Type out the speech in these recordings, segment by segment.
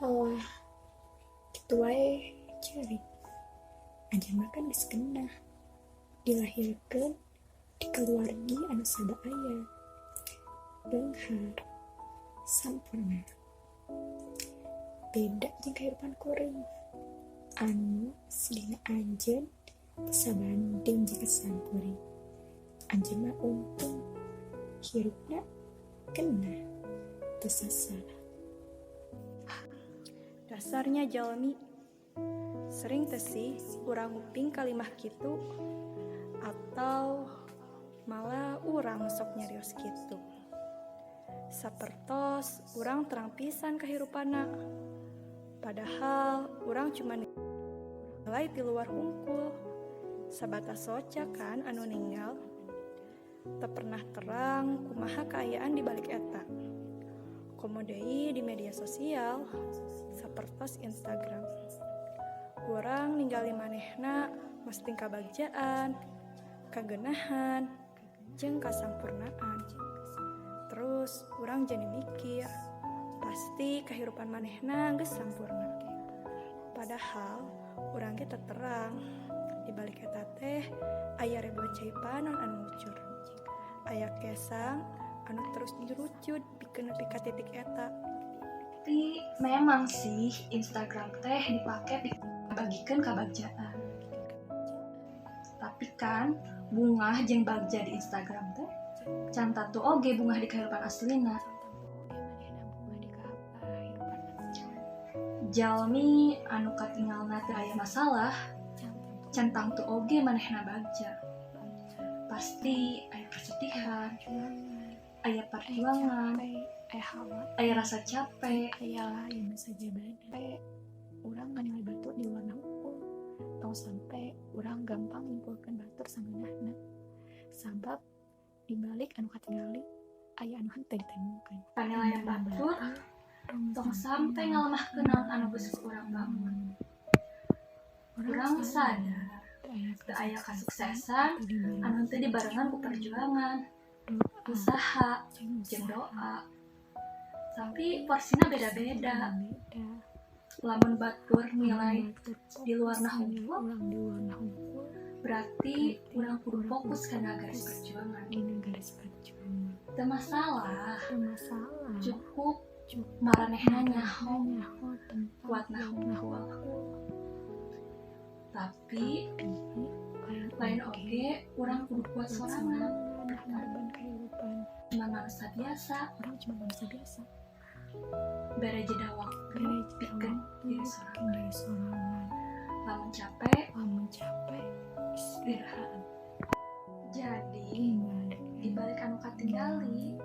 Halah, kitu wae ceurik. Anjeun mah kan geus genah. Dilahirkeun di keluargi anu sada aya. Beunghar, sampurna. Beda jeung kahirupan kuring. Anu sedihna anjeun teu sabanding jeung kesedihan kuring. Anjeun mah untung hirupna genah, teu sasar. Dasarnya jalmi. Sering teu sih urang nguping kalimah kitu atau malah urang sok nyarios kitu. Sapertos urang terang pisan kahirupanna. Padahal urang cuma nilai ti luar hungkul. Sabatas soca kan anu ninggal. Teu pernah terang kumaha kaayaan di balik eta. Komo deui di media sosial sapertos Instagram. Urang ninggali manehna posting kabagjaan, kagenahan, jeung kasampurnaan. Terus urang jadi mikir, pasti kahirupan manehna geus sampurna. Padahal urang ge teu terang di balik eta teh aya ribuan cai panon anu ngucur. Aya kesang anu terus dirucud pikeun nepi ka titik eta. Tapi memang sih Instagram teh dipake pikeun bagikeun kabagjaan. Tapi kan bungah jeung bagja di Instagram teh can tantu oge bungah di kehidupan aslina. Jalmi anu katingalna teu aya masalah, can tangtu oge manehna bagja. Pasti aya kesedihan, aya perjuangan, aya rasa capek, aya lain sajabana. Urang nganilai batur di luar hungkul. Tong sampai urang gampang nyimpulkeun batur sangeunahna. Sabab di balik anu katingali aya anu henteu ditembongkeun. Panilaian batur tong sampai ngalemahkeun naon anu geus ku urang bangun. Urang sadar teu aya kasuksesan anu henteu dibarengan ku perjuangan, usaha, jeung doa. Tapi porsina beda-beda. Lamun batur nilai di luar hungkul, berarti urang kudu fokus kana garis perjuangan. Teu masalah, cukup maranehna nyaho kuatna hungkul. Tapi lain oge urang kudu kuat sorangan. Cuma manusia biasa, Urang cuma manusia biasa. Bere jeda waktu pikeun diri sorangan. Lamun capek, Lamun capek, istirahat. Jadi di balik anu katinggali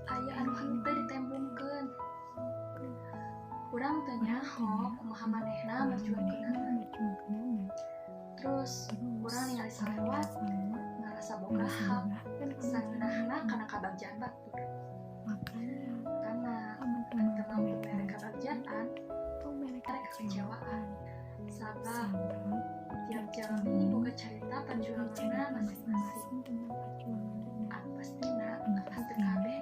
aya anu henteu ditembongkeun. Urang teu nyaho kumaha manehna merjuangkeunana. Terus urang ningali salewat ngarasa boga hak sangeunahna kana kabagjaan batur. Karena teu mampu mere kabagjaan, mere kekecewaan. Sabab tiap jalmi boga carita perjuanganna masing-masing. Anu pastina henteu kabeh.